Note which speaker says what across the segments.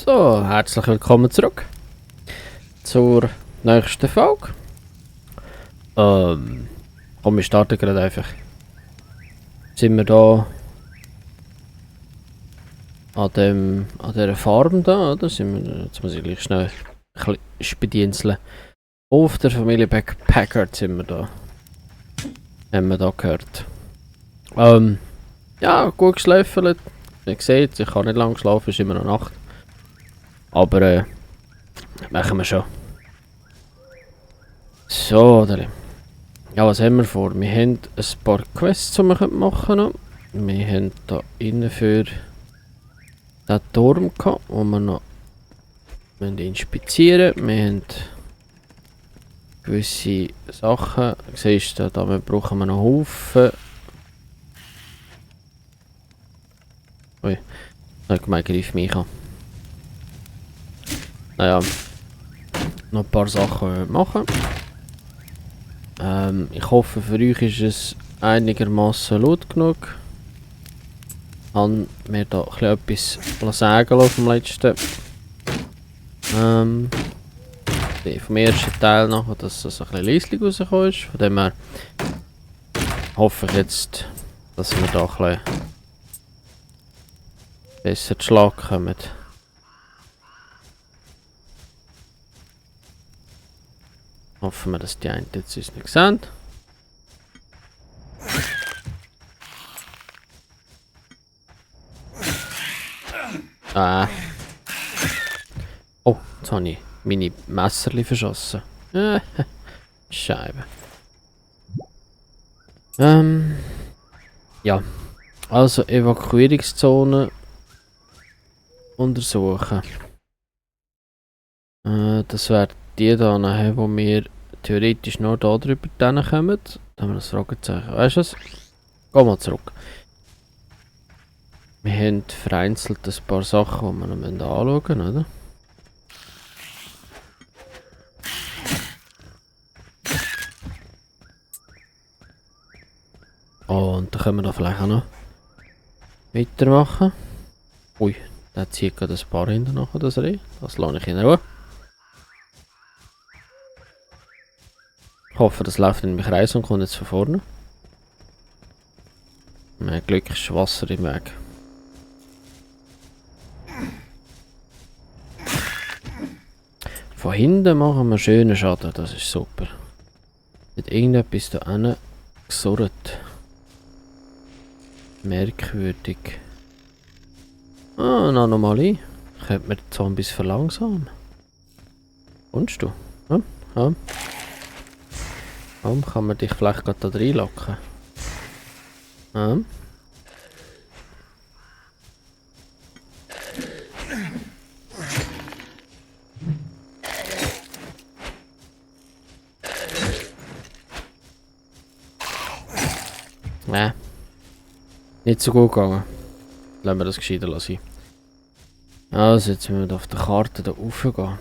Speaker 1: So, herzlich willkommen zurück zur nächsten Folge. Komm, wir starten gerade einfach. Sind wir da an dieser Farm da, oder? Jetzt muss ich gleich schnell ein bisschen spedienzeln. Auf der Familie Packard sind wir da. Haben wir da gehört. Ja, gut geschlafen. Ihr seht, ich kann nicht lange schlafen, ist immer noch Nacht. Aber machen wir schon. So, oder? Ja, was haben wir vor? Wir haben ein paar Quests, die wir machen können. Wir haben da innen für den Turm gehabt, wo wir noch inspizieren müssen. Wir haben gewisse Sachen. Siehst du, damit brauchen wir noch Haufen. Ui, ich gemeint, greif mich an. Naja, noch ein paar Sachen machen. Ich hoffe, für euch ist es einigermaßen laut genug. Ich habe mir da etwas sagen lassen vom letzten. Vom ersten Teil nachher, dass es ein bisschen leislich rausgekommen ist. Von dem her hoffe ich jetzt, dass wir da ein bisschen besser zu Schlag kommen. Hoffen wir, dass die einen jetzt uns nicht sehen. Oh, jetzt habe ich meine Messerli verschossen. Scheibe. Ja. Also Evakuierungszone untersuchen. Das wäre die da nachher, wo wir theoretisch noch da drüber kommen. Da haben wir das Fragezeichen. Weißt du was? Geh mal zurück. Wir haben vereinzelt ein paar Sachen, die wir noch anschauen müssen, oder? Oh, und dann können wir da vielleicht auch noch weitermachen. Ui, der zieht gerade ein paar hinten nachher, das Reh. Das lasse ich in Ruhe. Ich hoffe, das läuft in mich Kreis und kommt jetzt von vorne. Mein Glück ist Wasser im Weg. Von hinten machen wir schönen Schaden, das ist super. Mit irgendetwas da hinten gesurrt. Merkwürdig. Ah, eine Anomalie. Könnte man die Zombies verlangsamen? Kommst du? Ja. Warum kann man dich vielleicht gerade da reinlocken? Ja. Nicht so gut gegangen. Lassen wir das gescheiter lassen. Also, jetzt müssen wir auf der Karte da rauf gehen.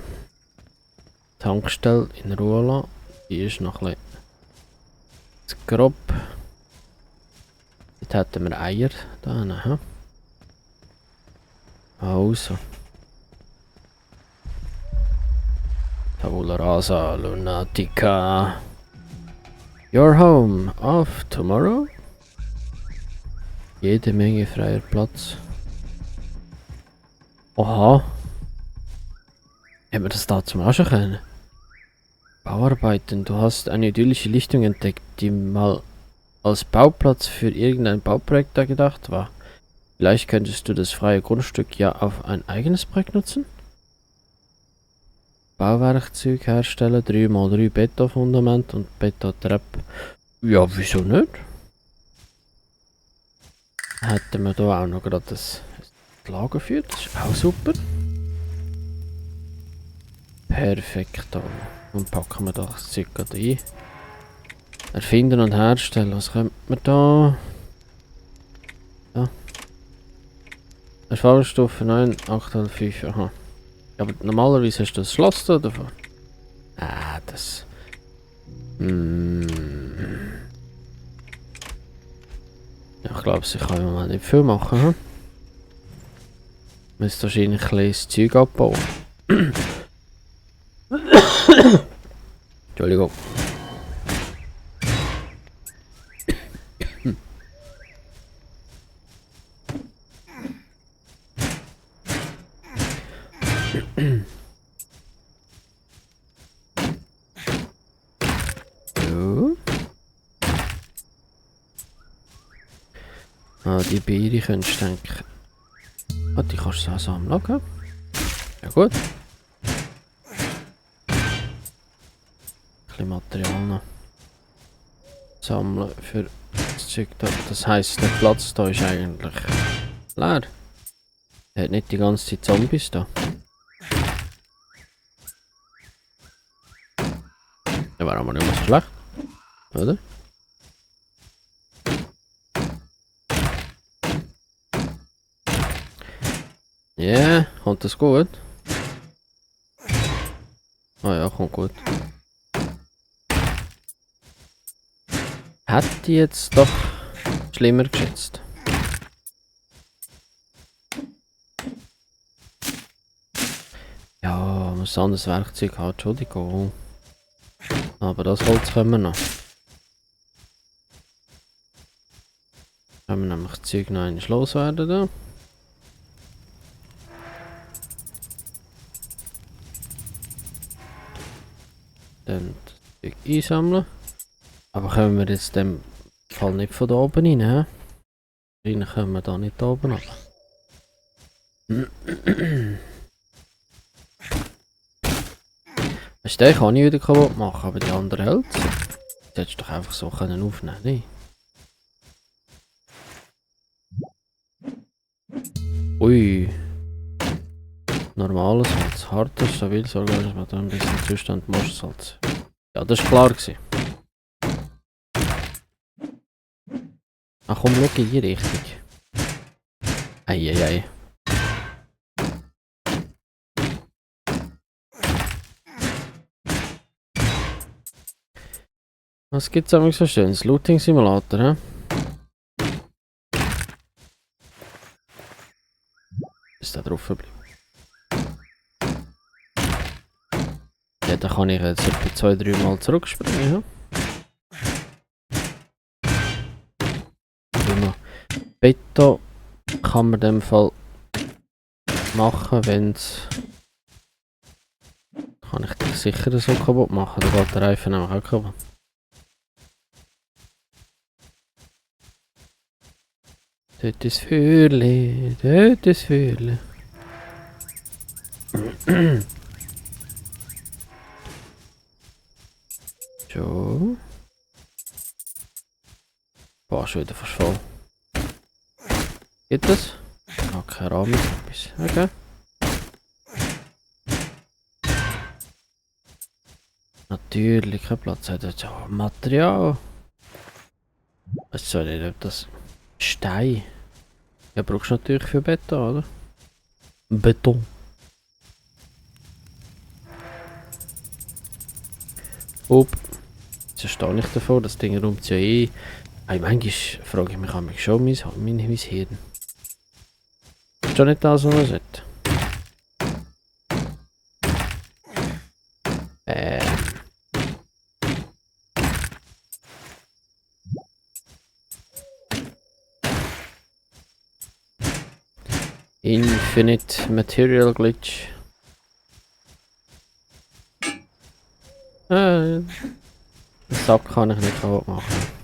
Speaker 1: Tankstelle in Ruhe lassen. Die ist noch ein bisschen zu grob. Jetzt hätten wir Eier da hinten. Also. Tabula rasa lunatica. Your home of tomorrow. Jede Menge freier Platz. Oha. Hätten wir das da zum Arschen können? Bauarbeiten. Du hast eine idyllische Lichtung entdeckt, die mal als Bauplatz für irgendein Bauprojekt da gedacht war. Vielleicht könntest du das freie Grundstück ja auf ein eigenes Projekt nutzen? Bauwerkzeug herstellen, 3x3 Betonfundament und Betontreppe. Ja, wieso nicht? Hätten wir hier auch noch gerade das Lager geführt, das ist auch super. Perfekt. Und packen wir das Zeug gerade ein. Erfinden und herstellen, was könnte man da? Ja. Erfahrungsstufe 9, 8,5, aha. Aber normalerweise hast du das Schloss da davon. Ah, das... Ja, ich glaube, ich kann im Moment nicht viel machen. Hm? Müsst wahrscheinlich ein bisschen das Zeug abbauen. Entschuldigung. So. Ah, die Beere könntest du denken. Ah, die kannst du auch sammeln, okay? Ja gut. Ein bisschen Material noch sammeln für das Zeug da. Das heisst, der Platz da ist eigentlich leer. Er hat nicht die ganze Zeit Zombies da. Der war aber nicht mehr so schlecht. Oder? Ja, yeah, kommt das gut? Ah ja, kommt gut. Hätte ich jetzt doch schlimmer geschätzt. Ja, man muss ein anderes Werkzeug haben, Entschuldigung. Aber das Holz können wir noch. Können wir nämlich das Zeug noch einmal loswerden da. Dann das Zeug einsammeln. Aber können wir jetzt dem Fall nicht von da oben rein, hä? Rein können wir da nicht da oben ab. Weißt du, den kann ich wieder kaputt machen, aber die anderen Hölzer. Die hättest du doch einfach so können aufnehmen können. Ui. Normales Holz, hartes, stabiles Organismus, ein bisschen Zustand, Mostsalz. Ja, das war klar gewesen. Ach komm, schau in die Richtung. Eieiei. Was gibt's eigentlich so schönes? Looting Simulator, hä? Ist da drauf geblieben? Ja, da kann ich jetzt etwa 2-3 Mal zurückspringen, ja? Beton kann man in dem Fall machen, wenn es. Kann ich dich sicher so kaputt machen, da geht der Reifen nämlich auch kaputt. Dort ist Feuerli, dort ist Feuerli. So. Boah, schon wieder fast voll. Geht das? Okay, Rahmen, etwas. Okay. Natürlich, kein Platz hat jetzt auch Material. Ich weiß nicht, ob das Stein. Ja, brauchst du natürlich für Beton, oder? Beton. Up. Jetzt stehe ich davor, das Ding räumt ja eh. Hey, manchmal frage ich mich schon mein Hirn. Ist schon nicht das, was man sollte? Infinite Material Glitch. Den Sack kann ich nicht kaputt machen.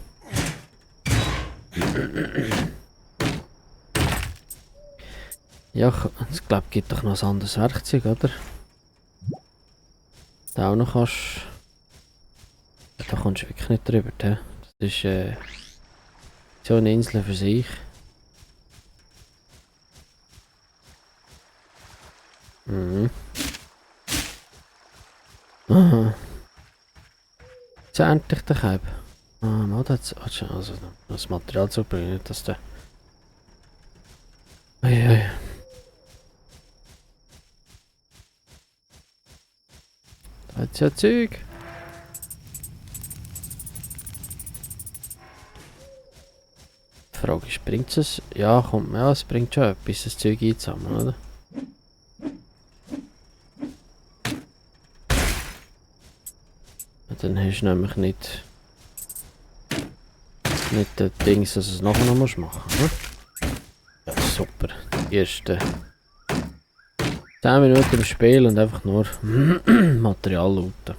Speaker 1: Ja, ich glaube, es gibt doch noch ein anderes Werkzeug, oder? Da auch noch kannst. Da kommst du wirklich nicht drüber, he? Das ist so eine Insel für sich. Mhm. Aha. Jetzt ernte ich den Kalb. Ah, mal das. Also, das Material zu bringen, nicht dass der. Eieiei. Da hat's ja Zeug. Die Frage ist, bringt es? Ja, komm, ja, es bringt schon etwas, das Zeug einzusammeln, oder? dann hast du nämlich nicht das Ding, dass du es nachher noch machen musst. Ne? Ja, super. Die ersten 10 Minuten im Spiel und einfach nur Material looten.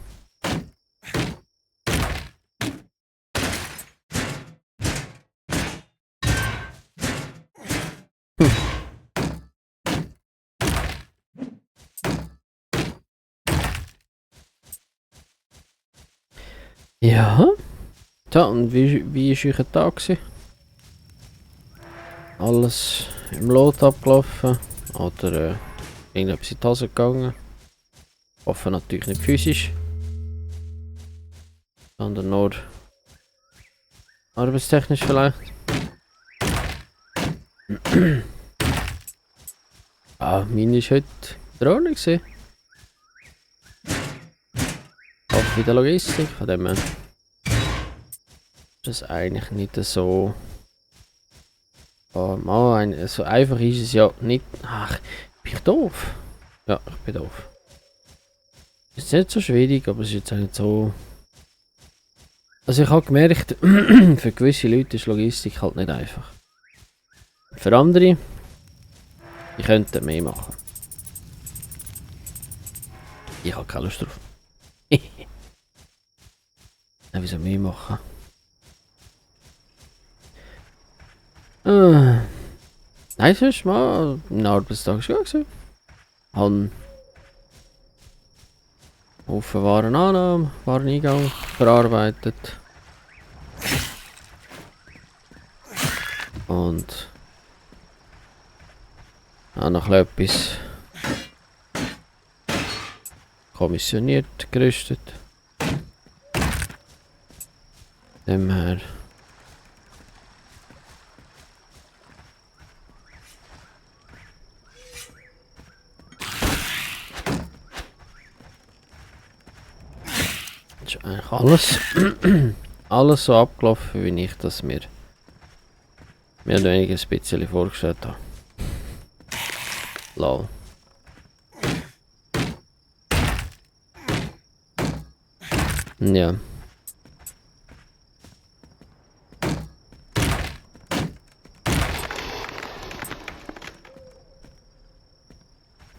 Speaker 1: Ja. So, und wie ist euer Tag gewesen? Alles im Lot abgelaufen? Oder irgendetwas in die Hose gegangen? Hoffe natürlich nicht physisch. Sondern nur arbeitstechnisch vielleicht. Ah, meine war heute Drohne gewesen. Auch bei der Logistik, von dem her. Das ist eigentlich nicht so. So einfach ist es ja nicht. Ach, bin ich doof? Ja, ich bin doof. Ist nicht so schwierig, aber es ist jetzt auch nicht so. Also ich habe gemerkt, für gewisse Leute ist Logistik halt nicht einfach. Für andere, die könnten mehr machen. Ich habe keine Lust drauf. Ja, wieso mehr machen? Nein, sonst mal ein Arbeitstag schon gewesen. Haben Haufen Warenannahme, Wareneingang verarbeitet. Und auch noch etwas kommissioniert, gerüstet. Dem her. Das ist eigentlich alles so abgelaufen, wie ich das mir oder weniger ein bisschen vorgestellt habe. Lol. Ja.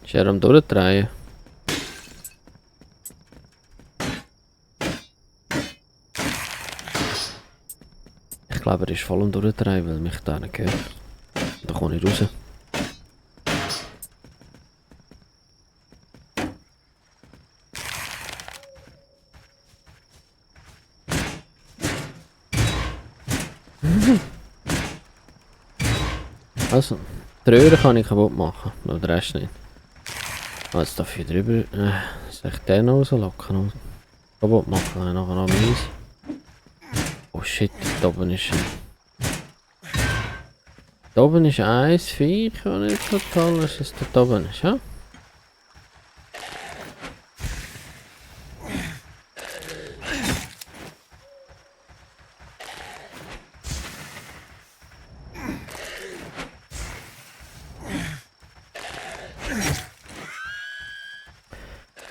Speaker 1: Ist er am Durchdrehen? Ich glaube, er ist voll am Durchdrehen, weil mich da nicht gehört. Da komme ich raus. Also, die Röhre kann ich kaputt machen, aber den Rest nicht. Jetzt darf ich drüber. Soll ich den noch rauslocken und kaputt machen? Dann habe ich nachher noch meins. Oh shit, da oben ist ein. Da oben ist ein Viech, das nicht so toll ist, dass da oben ist, ja?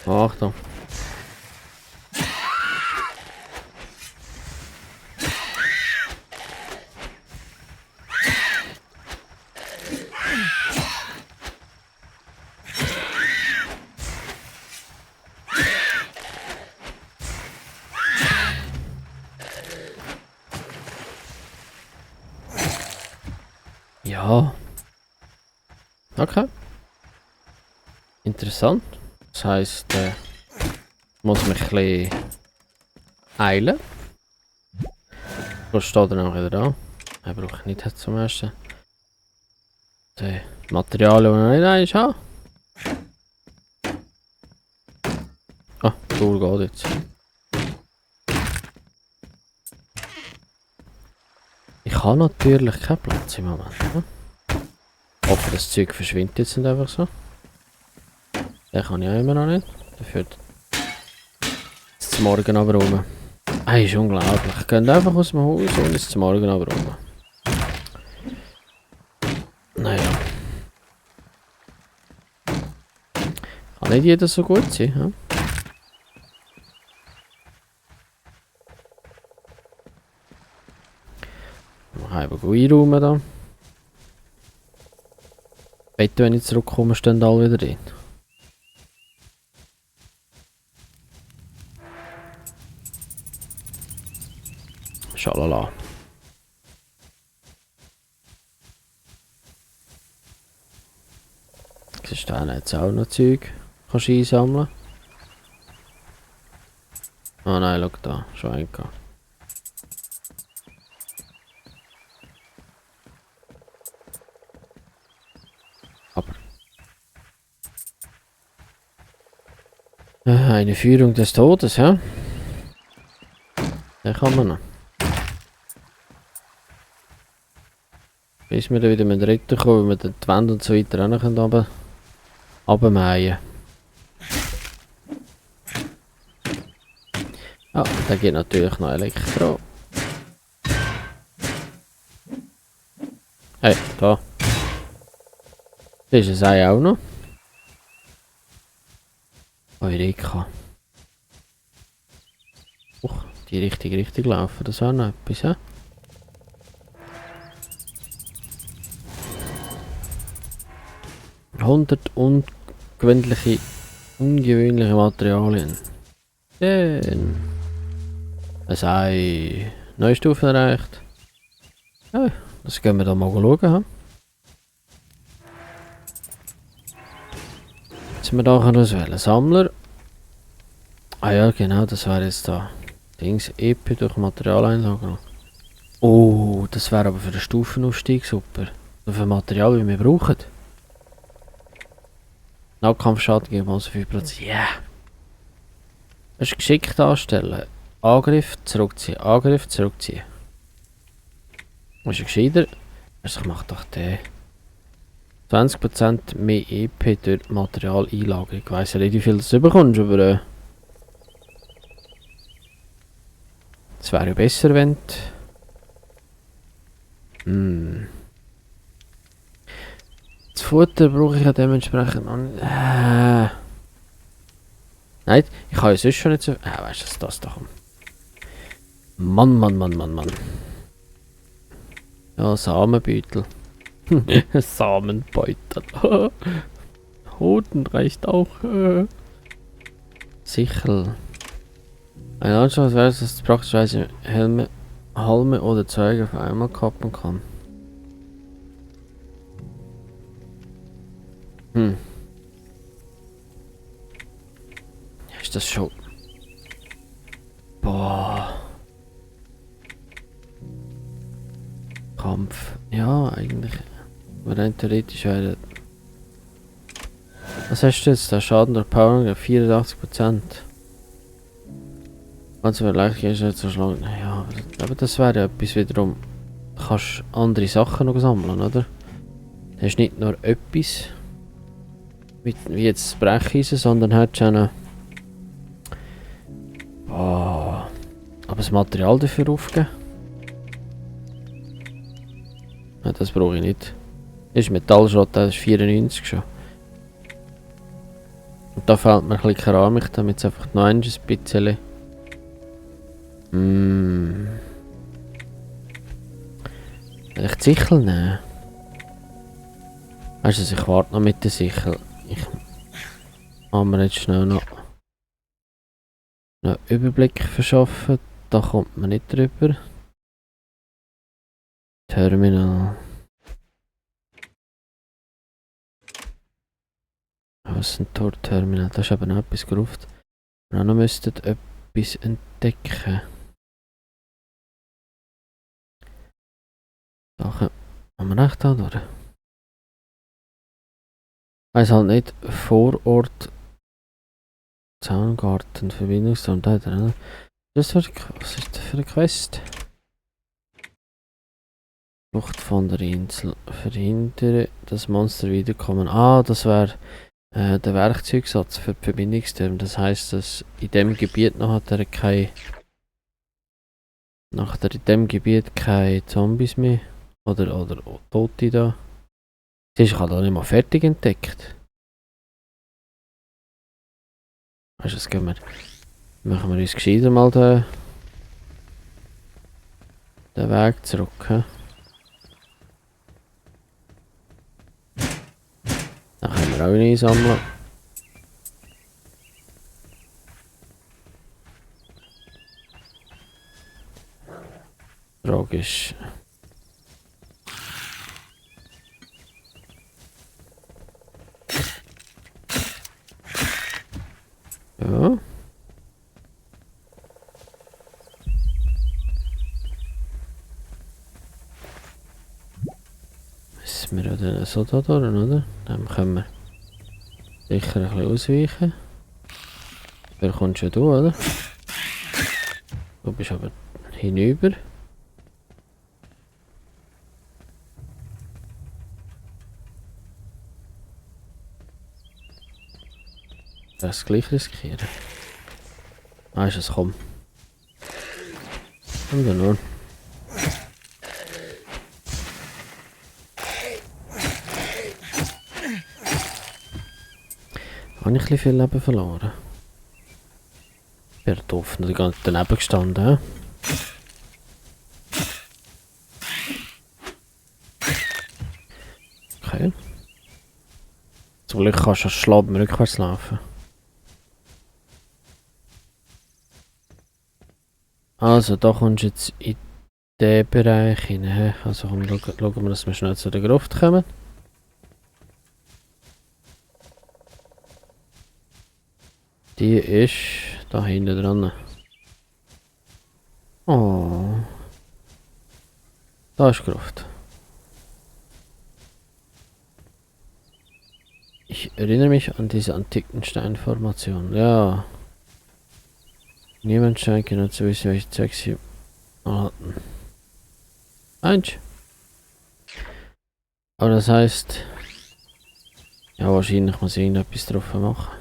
Speaker 1: Achtung. Ja. Okay. Interessant. Das heisst, ich muss mich ein bisschen eilen. Was steht er dann wieder da? Den brauche ich nicht zum ersten. Die Materialien, die ich noch nicht habe. Ah, die Tour geht jetzt. Ich habe natürlich keinen Platz im Moment. Ne? Ich hoffe, das Zeug verschwindet jetzt nicht einfach so. Den kann ich auch immer noch nicht. Dafür ist morgen aber rum. Ist unglaublich. Ich gehe einfach aus dem Haus und ist morgen aber rum. Naja. Kann nicht jeder so gut sein. Hm? einräumen da. Bitte, wenn ich zurückkomme, stehen alle wieder drin. Schalala. Siehst du, da jetzt auch noch Zeug. Kannst du einsammeln. Ah nein, schau da, schon einen gehabt. Aber. Eine Führung des Todes, ja? Den kann man noch. Bis wir dann wieder mit dem Ritter kommen, wir die Wände und so weiter auch noch runtermähen. Ah, da geht natürlich noch Elektro. Hey, da. Das ist ein Ei auch noch. Eureka. Die richtige Richtung laufen, das ist auch noch etwas, ja? ungewöhnliche Materialien. Schön. Ein Ei. Neue Stufe erreicht. Ja, das gehen wir da mal schauen. Jetzt sind wir da auswählen. Sammler. Ah ja, genau, das wäre jetzt da. Dings, EP durch Materialeinlagerung. Oh, das wäre aber für den Stufenaufstieg super. So viel Material, wie wir brauchen. Nahkampfschaden geben wir also 5%. Yeah! Das ist geschickt anstellen. Angriff, zurückziehen. Angriff, zurückziehen. Das ist gescheiter. Also ich mache doch den. 20% mehr EP durch Materialeinlagerung. Ich weiss ja nicht, wie viel du bekommst, aber es wäre ja besser, wenn das Futter brauche ich ja dementsprechend noch nicht. Nein, ich kann ja sonst schon nicht so. Weißt du, das da kommt. Mann. Ja, Samenbeutel. Samenbeutel. Hoden reicht auch. Sichel. Ein Anschluss weiß, dass es praktischerweise Helme, Halme oder Zeuge auf einmal kappen kann. Ist das schon? Boah. Kampf. Ja, eigentlich. Rein theoretisch wäre. Was hast du jetzt? Der Schaden durch Power 84%. Also vielleicht ist jetzt so schlau. Naja, aber das wäre ja etwas wiederum. Du kannst andere Sachen noch sammeln, oder? Du hast nicht nur etwas. Wie jetzt das Brecheisen, sondern hast schon eine. Oh. Aber das Material dafür aufgeben? Ja, das brauche ich nicht. Das ist Metallschrott, das ist 94 schon. Und da fehlt mir ein bisschen Keramik, damit es einfach noch ein bisschen. Vielleicht Sichel nehmen? Weißt du, ich warte noch mit der Sichel. Ich kann mir jetzt schnell noch einen Überblick verschaffen. Da kommt man nicht drüber. Terminal. Was ist ein Tor-Terminal? Da ist aber noch etwas gerufen. Wir auch noch müssten etwas entdecken. Da haben wir recht da durch. Weiß halt nicht, vor Ort Zaungarten, Verbindungsturm, da hat er, ne? Was ist das für eine Quest? Flucht von der Insel. Verhindere das Monster wiederkommen. Ah, das wäre der Werkzeugsatz für die Verbindungstürme. Das heisst, dass in dem Gebiet noch hat er keine. Nachher in dem Gebiet keine Zombies mehr. Oder Tote da. Siehst du, ich habe da nicht mal fertig entdeckt. Weißt du, was gehen wir? Machen wir uns gescheiter mal den Weg zurück. He? wir auch nicht einsammeln. Die Frage ist... Ja. Müssen wir ja dann so da durch, oder? Dann können wir sicher ein bisschen ausweichen. Wer kommst ja du, oder? Du bist aber hinüber. Das gleich riskieren. Ah, ist es, komm. Komm da nur. Habe ich ein bisschen viel Leben verloren? Wäre doof, die ganze daneben gestanden, hä? Okay. Zum Glück kannst du schlappen rückwärts laufen. Also, da kommst du jetzt in den Bereich hinein. Also komm, schauen wir, dass wir schnell zu der Gruft kommen. Die ist da hinten dran. Oh. Da ist die Gruft. Ich erinnere mich an diese antiken Steinformation. Ja. Niemand scheint genau zu wissen, welche Zweck sie hatten. Eins. Aber das heißt... Ja, wahrscheinlich muss ich irgendetwas drauf machen.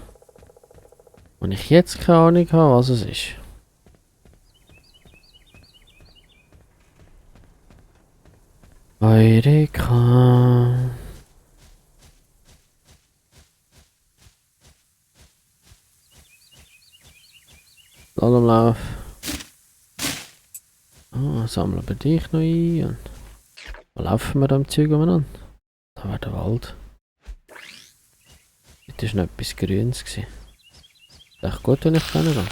Speaker 1: Und ich jetzt keine Ahnung habe, was es ist. Eureka. Slalomlauf. Ah, sammeln wir dich noch ein. Und wo laufen wir da am Zeug umeinander? Da war der Wald. Dort war noch etwas Grünes. Ist echt gut, wenn ich da gehe.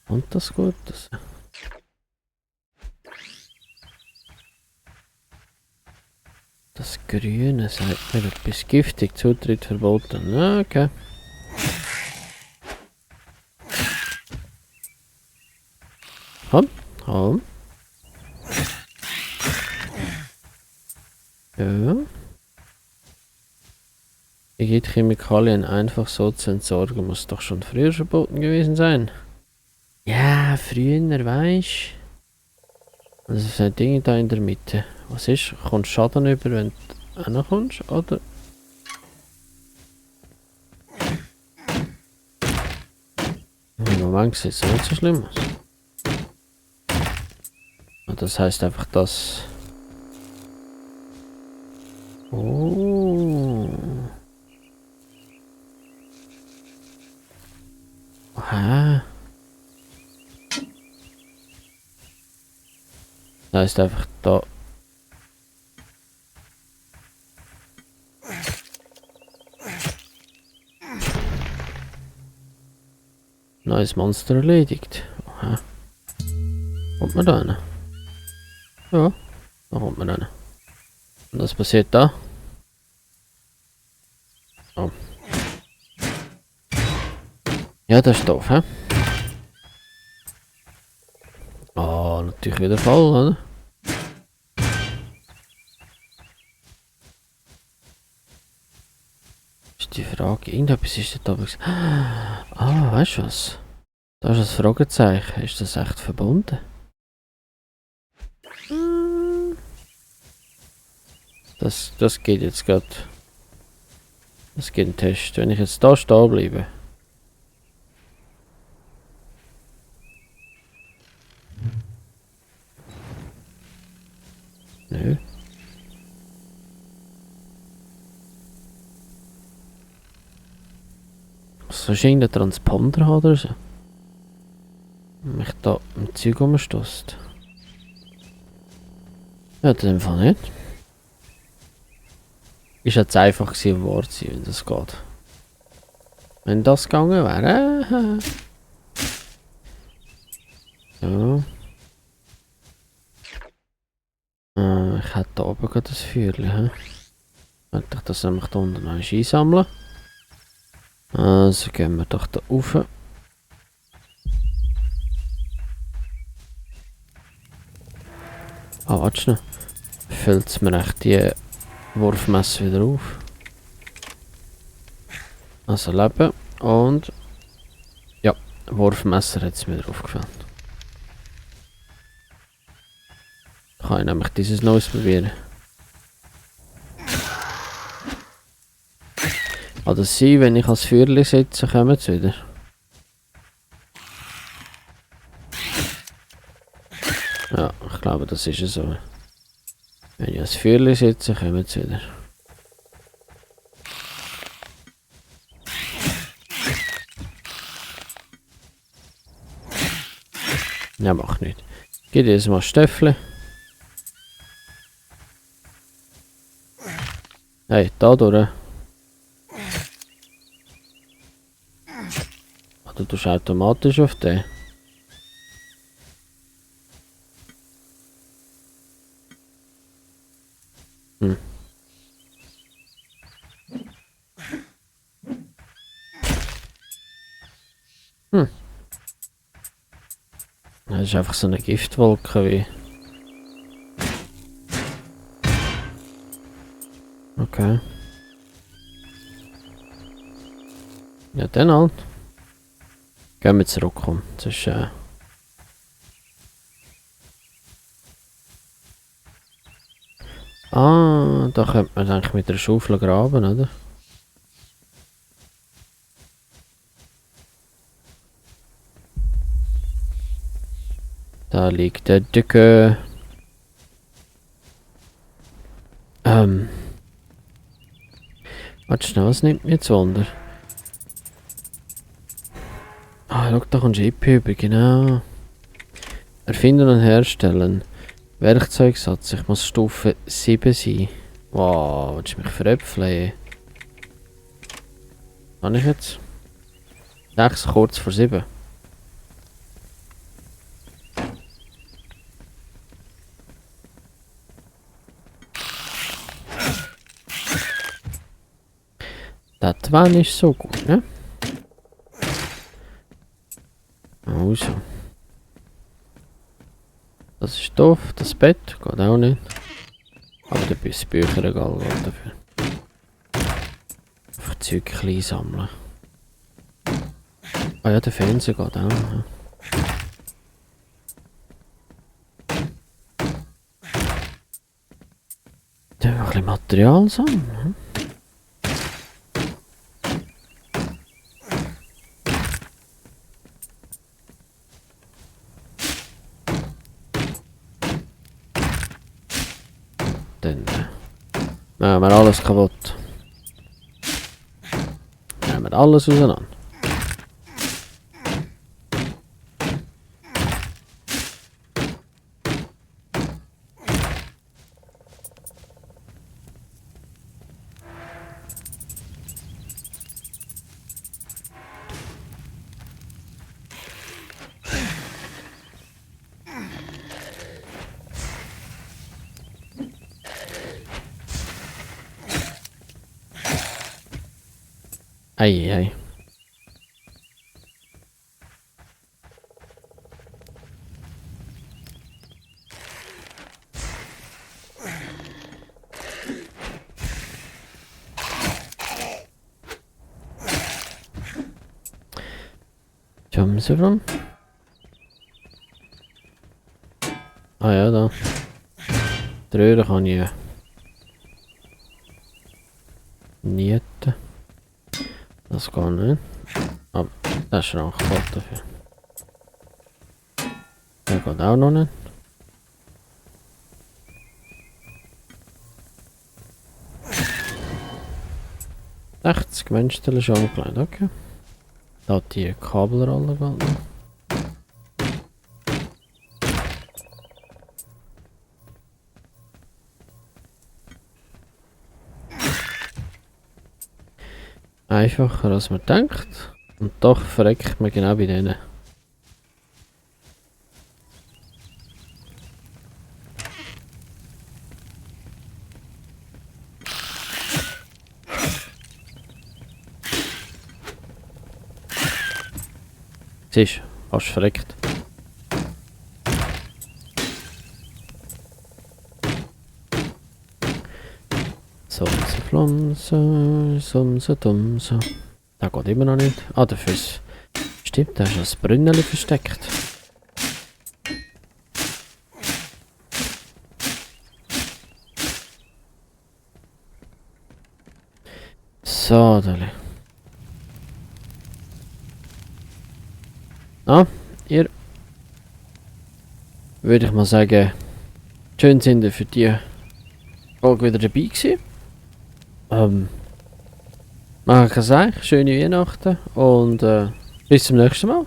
Speaker 1: Und das Gutes. Das Grüne sagt mir etwas giftig, Zutritt verboten. Ah, okay. Komm, komm. Ja. Wie geht Chemikalien einfach so zu entsorgen? Muss doch schon früher verboten gewesen sein. Ja, früher, weisst. Also es sind Dinge da in der Mitte. Was ist? Kommst du Schaden über, wenn du reinkommst, oder? Im Moment sieht es nicht so schlimm aus. Und das heißt einfach, dass... Oh. Hä? Das heißt einfach da... Neues Monster erledigt. Aha. Kommt man da hin? Ja, da kommt man hin. Und was passiert da? Oh. Ja, das ist doof, hä? Oh, natürlich wieder voll, oder? Ist die Frage, irgendetwas ist da oben. Ah, weißt du was? Da ist ein Fragezeichen. Ist das echt verbunden? Das geht jetzt gerade. Das geht ein Test. Wenn ich jetzt da stehen bleibe. Nö. Sollst du irgendeinen Transponder haben oder so? Mich da im Zeug umstößt. Ja, in dem Fall nicht. Ist jetzt einfach gewesen, Wort sein, wenn das geht. Wenn das gegangen wäre. Ja. Ich hätte da oben gerade das Feuerchen. Könnte ich das nämlich da unten noch einsammeln. Also gehen wir doch da rauf. Ah, warte schnell. Füllt es mir echt die Wurfmesser wieder auf. Also Leben und... Ja, Wurfmesser hat es mir wieder aufgefüllt. Kann ich nämlich dieses noch ausprobieren. Kann das sein, wenn ich als Feuerli sitze, kommen sie wieder? Ja, ich glaube, das ist es so. Wenn ich als Feuerli sitze, kommen sie wieder. Ja, macht nicht. Gib dir jetzt mal Stöffel. Hey, da durch. Oder du automatisch auf den. Das ist einfach so eine Giftwolke wie. Okay. Ja, dann halt. Gehen wir zurückkommen. Das ist Ah, da könnte man eigentlich mit der Schaufel graben, oder? Da liegt der Dicke. Warte schnell, was nimmt mir jetzt Wunder? Ah, schau, da kommst du EP über, genau. Erfinden und herstellen. Werkzeugsatz, ich muss Stufe 7 sein. Wow, willst du mich veräpfeln? Kann ich jetzt? 6 kurz vor 7. Das war nicht so gut, ne? Also. Das ist doof, das Bett geht auch nicht. Aber der Bücherregal geht dafür. Einfach Zeug klein sammeln. Ah ja, der Fernseher geht auch. Ja. Dann ein bisschen Material sammeln. Dann machen wir alles kaputt. Nehmen wir alles auseinander. Ei. Kommen sie rum? Ah ja, da. Die Röhre kann ich nieten. Das geht nicht. Aber der Schrank geht dafür. Der geht auch noch nicht. 60 Menschenstellen schon angelegt, okay. Da die Kabelrolle geht noch. Einfacher als man denkt. Und doch verreckt man genau bei denen. Siehst du, fast verreckt. Sumse, Flumse, Sumse, Dumse. Das geht immer noch nicht. Ah, dafür ist... Stimmt, da ist das Brünneli versteckt. So, Dali. Ah, ihr... Würde ich mal sagen... Schön sind ihr für die Folge wieder dabei gewesen. Man kann sagen, schöne Weihnachten und bis zum nächsten Mal.